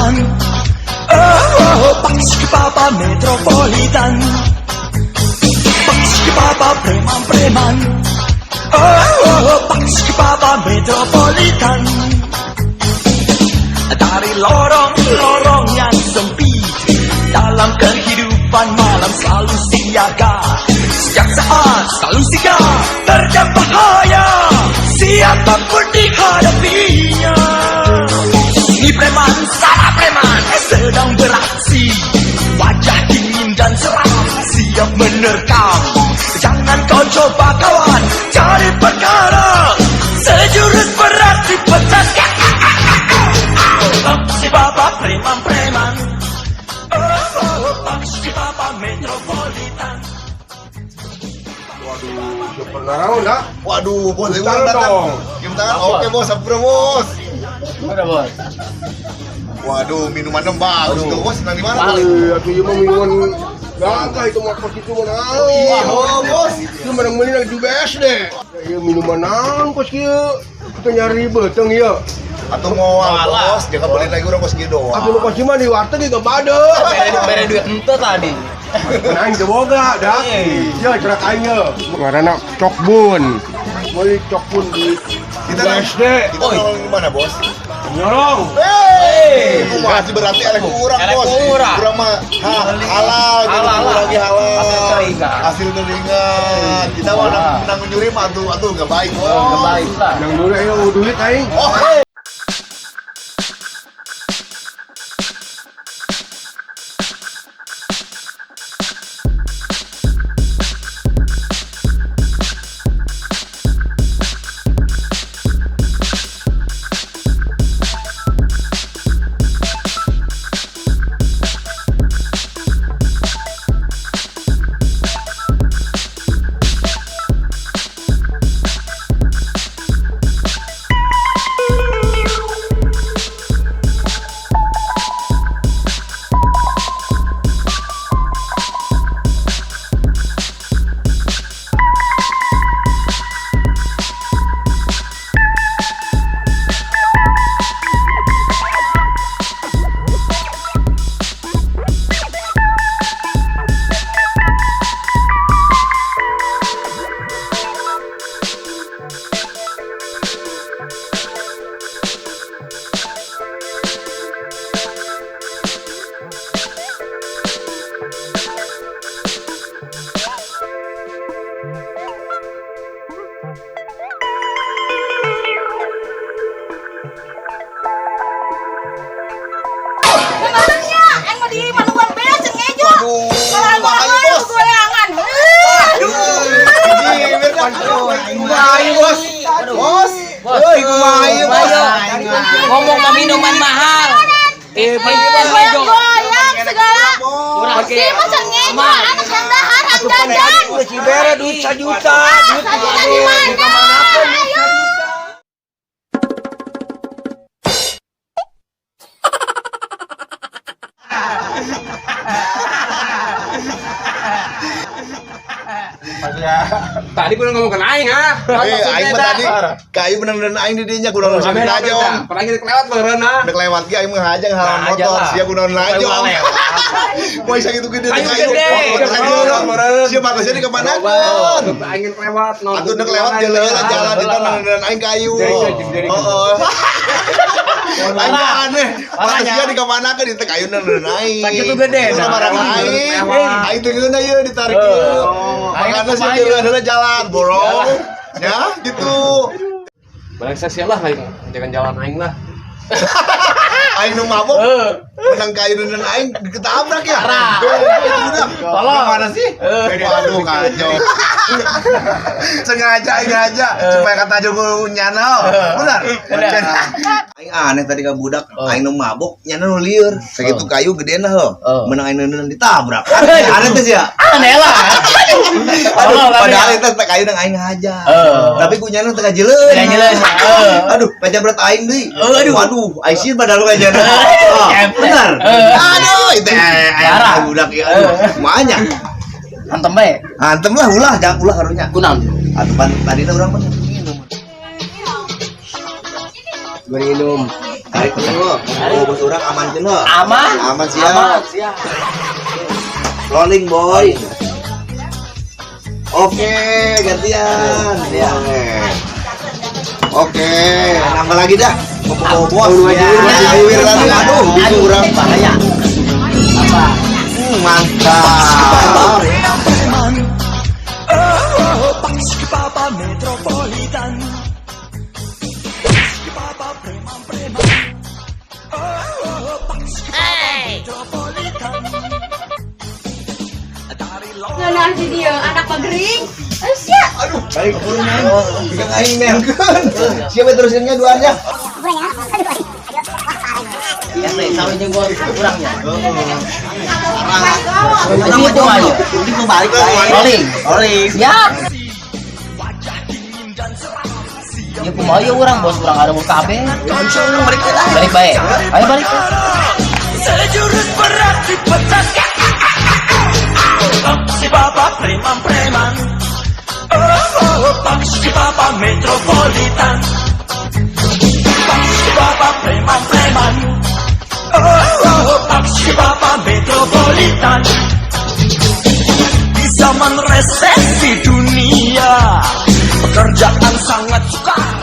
Metropolitan. Oh, oh, Paksi Papa Metropolitan. Paksi Papa preman-preman. Oh, oh, Paksi Papa Metropolitan. Dari lorong-lorong yang sempit, dalam kehidupan malam selalu siaga. Setiap saat selalu sigap terhadap bahaya, siapapun dihadapinya. Ini preman, salah preman, sedang beraksi. Wajah dingin dan seram, siap menerkam. Jangan kau coba kawan, cari perkara. Sejurus berarti pecah. Si Bapak preman-preman. Oh, oh, si Bapak Metropolitan. Waduh, super naraon ah. Waduh, bos, Tepuk ini tangan datang. dong. Tepuk tangan, oke bos, sampura bos. Udah bos. Waduh, minumannya bagus tuh bos, senang di mana bos? Eh, atuh ieu mah minuman gagah itu mah kos itu mah naon. Iya, bos. Ieu menang meuli di BSD. Ieu minuman naon kos kieu? Kita nyari beuteung ieu. Atau mau bos, jangan beli lagi orang bos gitu doang. Atuh nu kos ieu mah di warteg ge bade. Bere duit ente tadi. Aing teu boga dah. Ya cerak aing ye. Ngaranna Cokbun. Meuli Cokbun di Kita BSD. Kita nolong di mana bos? Nyolong. Hei, masih berarti eleh kurang Eleh bos. kurang. Kurang mah ha, halal, jadi Halal lah. lagi halal. Hasil keringat. Hasil keringat. Kita mah menang nyuri mah atuh, atuh nggak baik bos. Nggak baik lah. Nang dulu ayo duit aing. Oh, Sebenarnya, yang mau di manuan beas yang ngejo. Waduh, Kalau bahaya, bos. goyangan. Kumaha bos? Bos. Woi, kumaha ieu, bos? Ngomong mah minuman mahal. Eh, minuman ngejo. Goyang segala. Kurang Si masa ngejo, anak yang dahar, yang jajan. Si bere duit 1 juta, duit 1 juta di mana? Ayo. Tadi gua ngomong ke aing ah. Eh, aing mah tadi kayu bener-bener aing di dinya kudu langsung najong. Pernah kita kelewat beureun ah. Udah kelewat ge aing mah ngajang halangan Nah, aja motor, lah. sia kudu najong. Moal sakitu gede teh Ayo kayu. gede. Sia batasnya di kemanakeun? Aing kelewat. Atuh udah kelewat jalan heula jalan di tanah aing kayu. Heeh. Aing mah aneh. Batasnya di kemanakeun di teh kayu bener aing. Sakitu gede, Itu nah. barang aing. Aing teh ngeunah ieu ditarik ieu. Makanya sia jalan heula jalan borong. Ya, gitu. Barang sia lah aing. Jangan jalan aing lah. Aing nu mabok menang kayu dan aing ketabrak ya. Udah. Tolong. Mana sih? Waduh kacau. Sengaja aing aja supaya kata jogo nyana. Benar. Aing aneh tadi ka budak, aing nu mabok nyana nu lieur. Sakitu kayu gedena heuh. Menang aing neundeun ditabrak. Aneh teh sia. Aneh lah. Aduh, Tolong, tapi padahal ya. itu teh kayu nang aing aja. Tapi ku nyana teh kajileun. Kajileun, Aduh, pajabrat aing deui. Aduh. Waduh, aing sieun padahal kajana. Ah, benar. Aduh, itu Parah. budak ya. Aduh, banyak. Hantem bae. Hantem lah ulah, jangan ulah karunya. Kunaon? Atuh pan tadi urang mah minum. Gua minum. Tarik dulu. Oh, bos urang aman cenah. Aman. Aman, siap. Aman, siap. Rolling, boy. Oke, gantian. Ya. Oke, nambah lagi dah. Bawa bos. Aduh, Ya, aduh, aduh, aduh, Aduh, urang. bahaya. Apa? Mantap. Preman. Oh, oh, Papa Metropolitan. Papa preman preman. Oh, oh, Papa Metropolitan. Dari lorong Ngeunah si dia anak pagering. Eh sia. Aduh, baik bisa aing meungkeun. Siapa terusinnya duanya? Ya, teh, sama jeung gua kurangnya. Urang Itu aja. Ini mau balik lagi. Rolling. Rolling. Siap. Wajah dingin dan seram. Ya kumaha ya urang, bos urang ada kabeh. Langsung balik lagi. Balik bae. Ayo balik. Sejurus beraksi pecah. Si Papa preman preman. Oh, oh, oh, si Papa Metropolitan. Si Papa preman preman. Oh, oh, oh, si Papa Metropolitan. Di zaman resesi dunia, pekerjaan sangat sukar.